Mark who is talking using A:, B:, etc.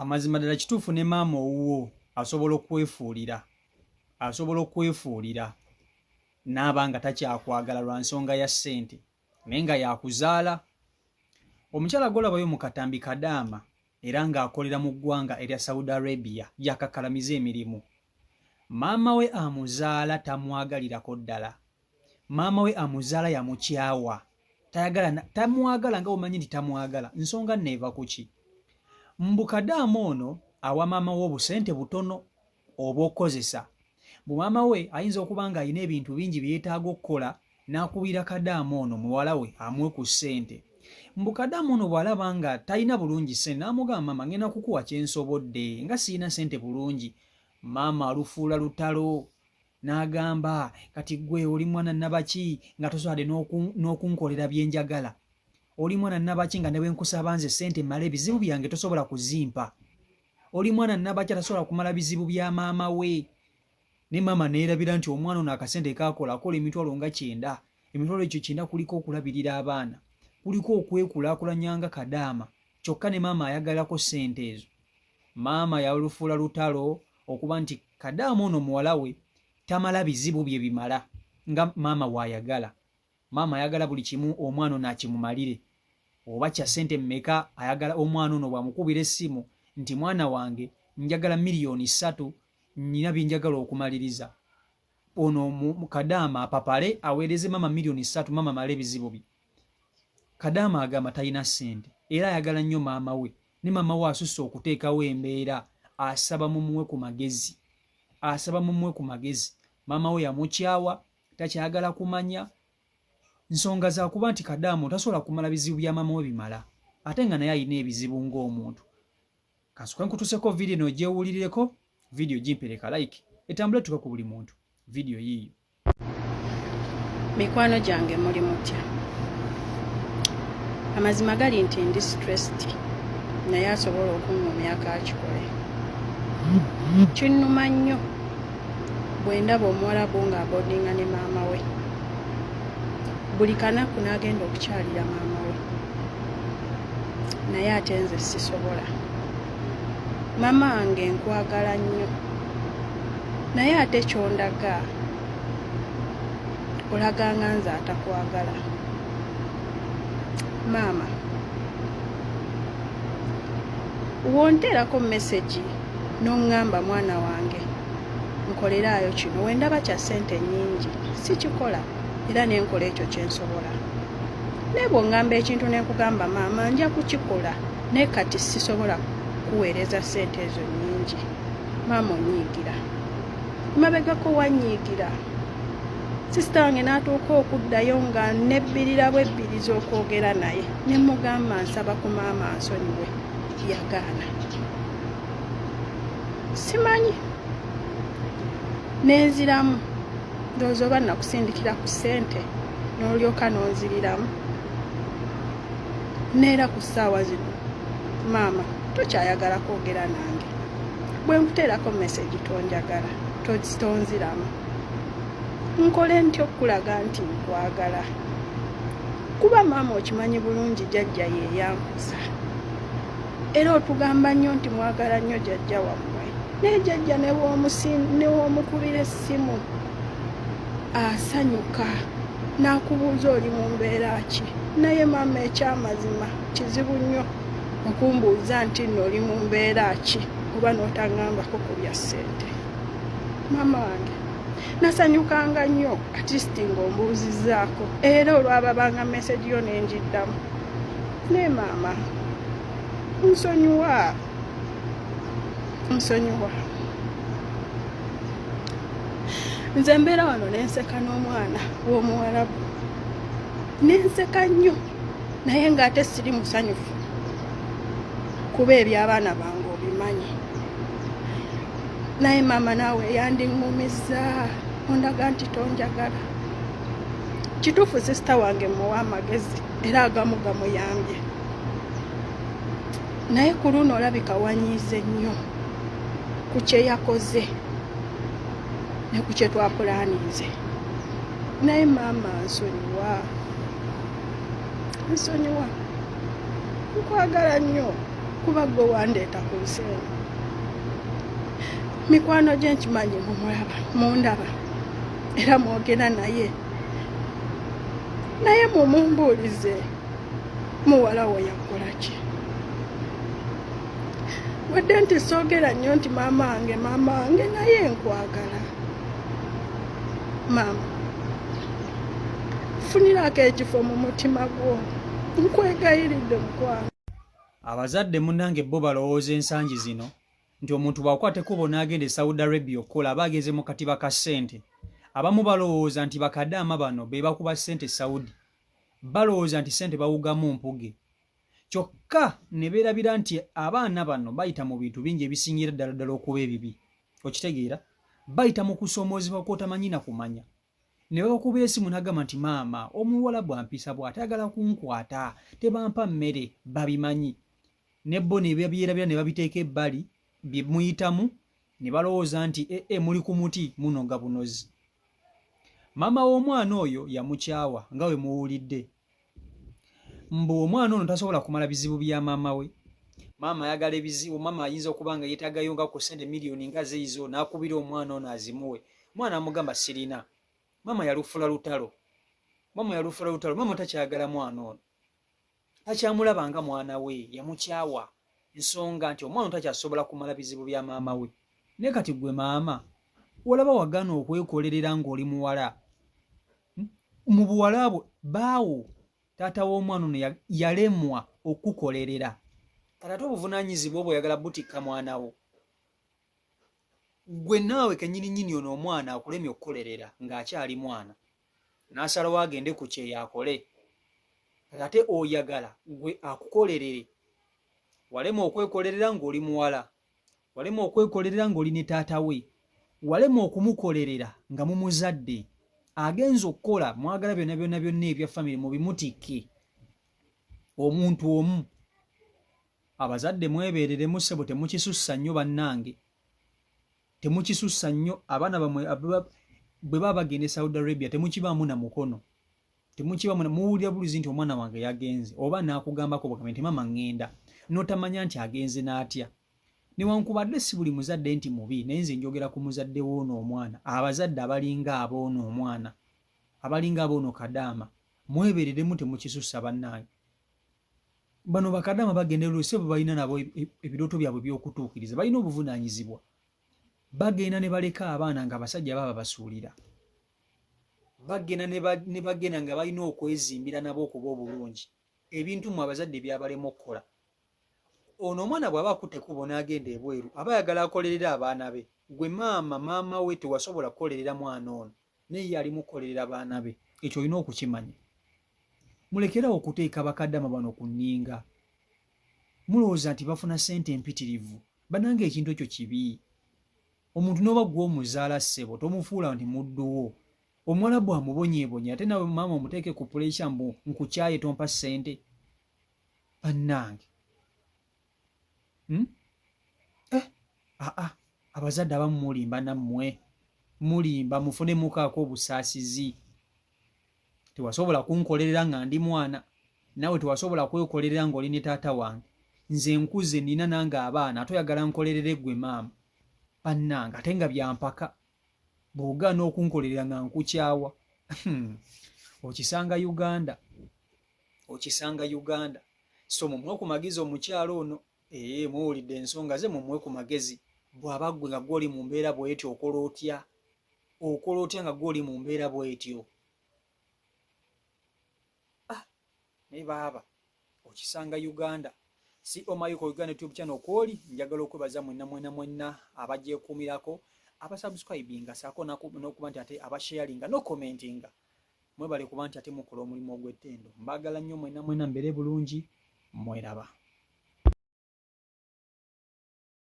A: Amazima ddala kituufu ne maama owuwo asobola okwefuulira, asobola okwefuulira n'aba nga takyakwagala lwa nsonga ya ssente naye nga yakuzaala. Omukyala gw'olabayo mu katambi kadaama era ng'akolera mu ggwanga erya Saudi Arabia gy'akakkalamiza emirimu. Maama we amuzaala tamwagalirako ddala. Maama we amuzaala yamukyawa, tayagala, tamwagala nga omanyi nti tamwagala. Nsonga nno eva ku ki? Mbu kadaama ono awa maama we obusente butono obw'okukozesa. Mbu maama we ayinza okuba ng'alina ebintu bingi bye yeetaaga okukola n'akubira kadaama ono muwala we amuwe ku ssente. Mbu kadaama ono bw'alaba nga talina bulungi ssente n'amugamba, maama ngenda kukuwa kye nsobodde nga sirina ssente bulungi. Maama alufuula lutalo n'agamba kati ggwe oli mwana nnabaki nga tosobola n'okunkolera bye njagala, oli mwana nnabaki nga ne bwe nkusaba nze ssente mmale ebizibu byange tosobola kuzimpa, oli mwana nnabaki atasobola kumala bizibu bya maama we. Ne maama neerabira nti omwana ono akasente k'akola akola emitwalo nga 90, emitwalo egyo 90 kuliko okulabirira abaana, kuliko okwekulaakulanya nga kadaama, kyokka ne maama ayagalako ssente ezo. Maama yalufuula lutalo okuba nti kadaama ono muwala we tamala bizibu bye bimala nga maama w'ayagala. Maama ayagala buli kimu omwana ono akimumalire, oba kya ssente mmeka, ayagala omwana ono bw'amukubira essimu nti mwana wange njagala 3 miliyoni nnyina bye njagala okumaliriza, ono kadaama apapale aweereze maama 3 miliyoni, maama amale ebizibu bye. Kadaama agamba talina ssente era ayagala nnyo maama we, ne maama we asusse okuteekawo embeera. Asaba mumuwe ku magezi, asaba mumuwe ku magezi. Maama we yamukyawa, takyagala kumanya nsonga za kuba nti kadaama tasobola kumala bizibu bya maama we bimala, ate nga naye alina ebizibu ng'omuntu. Kansooke nkutuuseko vidiyo eno ogyewulirireko. Vidiyo gimpereka like etambule tuka ku buli muntu. Vidiyo yiiyo.
B: Mikwano gyange, muli mutya? Amazima gali nti ndi stressed, naye asobola okuŋŋumyako akikole. Kinnuma nnyo bwe ndaba omuwalabu ng'abondinga ne maama we buli kanaku n'agenda okukyalira maama we, naye ate nze sisobola. Maama wange nkwagala nnyo, naye ate kyondaga olaganga nze atakwagala. Maama, wonteerako message n'oŋŋamba, "Mwana wange, nkoleraayo kino," wendaba kya ssente nnyingi sikikola era nenkola ekyo kyensobola. Naye bw'oŋŋamba ekintu nenkugamba, "Maama, nja kukikola, naye kati sisobola kuweereza ssente ezo nnyingi," maama onyiigira. Mabegako wannyiigira, sisita wange n'atuuka okuddayo nga nebbirira bwebbiriza okwogera naye, ne mugamba, "Nsaba ku maama nsonyiwe." Yagaana. Simanyi nenziramu, ndowooza oba nakusindikira ku ssente n'olyoka n'onziriramu. Neera ku ssaawa zino maama tokyayagala kwogera nange. Bwe nkuteerako message tonjagala, tonziramu. Nkole ntya okukulaga nti nkwagala? Kuba maama okimanyi bulungi jjajja yeeyankuza, era otugamba nnyo nti mwagala nnyo jjajja wammwe, naye jjajja ne w'omukubira essimu asanyuka n'akubuuza oli mu mbeera ki. Naye maama, ekyamazima kizibu nnyo okumbuuza nti nno oli mu mbeera ki oba n'otaŋŋambako ku bya ssente. Maama wange, nasanyukanga nnyo at least ng'ombuuzizzaako, era olwababanga message yo nenjiddamu. Naye maama, nsonyiwa, nsonyiwa. Nze mbeera wano nenseka n'omwana w'omuwarabu, nenseka nnyo, naye ng'ate siri musanyufu kuba ebyabaana bange obimanyi. Naye maama, naawe yandiŋŋumizza, ondaga nti tonjagala. Kituufu sisita wange muwa amagezi era agamu gamuyambye, naye ku luno olabika wanyiize nnyo ku kye yakoze ne ku kye twapulaninze. Naye maama, nsonyiwa, nsonyiwa, nkwagala nnyo. Kuba gwe wandeeta ku nsi eno. Mikwano gye nkimanyi mumulaba, mundaba era mwogera naye. Naye mumumbuulize muwala wo yakola ki? Wadde nti soogera nnyo nti maama wange maama wange naye nkwagala. Maama, funirako ekifo mu mutima gwo. Nkwegayiridde mukwano.
A: Abazadde munnange bo balowooza ensangi zino nti omuntu bw'akwata ekkubo n'agenda e Saudi Arabia okukola aba agenze mu katiba ka ssente. Abamu balowooza nti bakadaama bano be bakuba ssente e Saudi. Balowooza nti ssente bawugamu mpuge. Kyokka ne beerabira nti abaana bano bayita mu bintu bingi ebisingira ddala ddala okuba ebibi. Okitegeera? Bayita mu kusoomoozebwa kw'otamanyi na kumanya. Ne babakubira essimu n'agamba nti maama omuwalabu ampisa bw'ati ayagala kunkwata, tebampa mmere, babimanyi. Ne bo ne babyerabira ne babiteeka ebbali bye muyitamu ne balowooza nti ee eh, eh, muli ku muti munoga bunozi. Maama w'omwana oyo yamukyawa nga we muwulidde. Mbu omwana ono tasobola kumala bizibu bya maama we. Maama ayagala ebizibu, maama ayinza okuba nga yeetaagayo nga ku ssente miliyoni nga ziizo n'akubira omwana ono azimuwe. Omwana amugamba sirina. Maama yalufula lutalo. Maama yalufula lutalo. Maama takyagala mwana ono. Takyamulaba nga mwana we, yamukyawa. Nsonga nti omwana takyasobola kumala bizibu bya maama we. Naye kati gwe maama, olaba wagaana okwekolerera ng'oli muwala. Mu buwala bwo baawo taata w'omwana ono yalemwa okukukolerera. Kati ate obuvunaanyizibwa obwo oyagala butikka mwana wo. Gwe naawe kennyini nnyini ono omwana akulemye okukolerera ng'akyali mwana. N'asalawo agende ku kyeyo akole. Kati ate oyagala gwe akukolerere. Walema okwekolerera ng'oli muwala. Walema okwekolerera ng'oli ne taata we. Walema okumukolerera nga mumuzadde. Agenze okukola mwagala byonna byonna byonna ebya famire mubimutikke. Omuntu omu. Abazadde mwebeereremu ssebo temukisussa nnyo bannange. Temukisussa nnyo abaana bamwe bwe baba bagenda e Saudi Arabia temukibaamu na mukono. Temukibamu muwulira buluzi nti omwana wange yagenze oba n'akugambako bwagambye nti maama ŋŋenda n'otamanya nti agenze n'atya. Newankubadde si buli muzadde nti mubi naye nze njogera ku muzadde w'ono omwana. Abazadde abalinga ab'ono omwana abalinga ab'ono kadaama mwebereremu temukisussa bannange. Bano bakadaama bagenda oluusi bo balina nabo ebirooto byabwe by'okutuukiriza balina obuvunaanyizibwa. Bagenda ne baleka abaana nga abasajja baba basuulira. Bagenda ne bagenda nga balina okwezimbira nabo okuba obulungi. Ebintu mmwe abazadde byabalema okukola. Ono omwana bw'aba akutte ekkubo n'agenda ebweru aba ayagala akolerere abaana be. Gwe maama maama we tewasobola kukolerera mwana ono naye ye ali mu kukolerera baana be. Ekyo olina okukimanya. Mulekerawo okuteeka bakadama bano ku nninga. Mulowooza nti bafuna ssente empitirivu. Bannange ekintu ekyo kibi. Omuntu n'oba ggwe omuzaala ssebo tomufuula nti muddu wo. Omuwalabu amubonyeebonye ate nawe maama omuteeke ku puleesa mbu nkukyaye tompa ssente. Bannange. Hmm? Eh, aa ah, abazadde abamu mulimba nammwe. Mulimba mufune mukaako obusaasizi. Tewasobola kunkolerera nga ndi mwana. Naawe tewasobola kwekolerera ng'oli ne taata wange. Nze nkuze nina nange abaana ate oyagala nkolerere ggwe maama. Bannange ate nga byampaka. Bw'ogaana okunkolerera nga nkukyawa. Hmm. Okisanga Uganda. Okisanga Uganda. So mumuwe ku magezi omukyala ono. Ee, muwulidde ensonga ze mumuwe ku magezi. Bw'aba ggwe nga ggwe oli mu mbeera bw'etyo okola otya? Okola otya nga ggwe oli mu mbeera bw'etyo? Ah, naye baaba okisanga Uganda. CO Mayuko Uganda YouTube channel kwoli njagala okwebaza mwenna mwenna mwenna abagyekuumirako abasubscribinga saako n'okuba nti ate abasharinga n'okukomentinga. Mwebale kuba nti ate mukola omulimu ogw'ettendo. Mbaagala nnyo mwenna mwenna mbeere bulungi mweraba.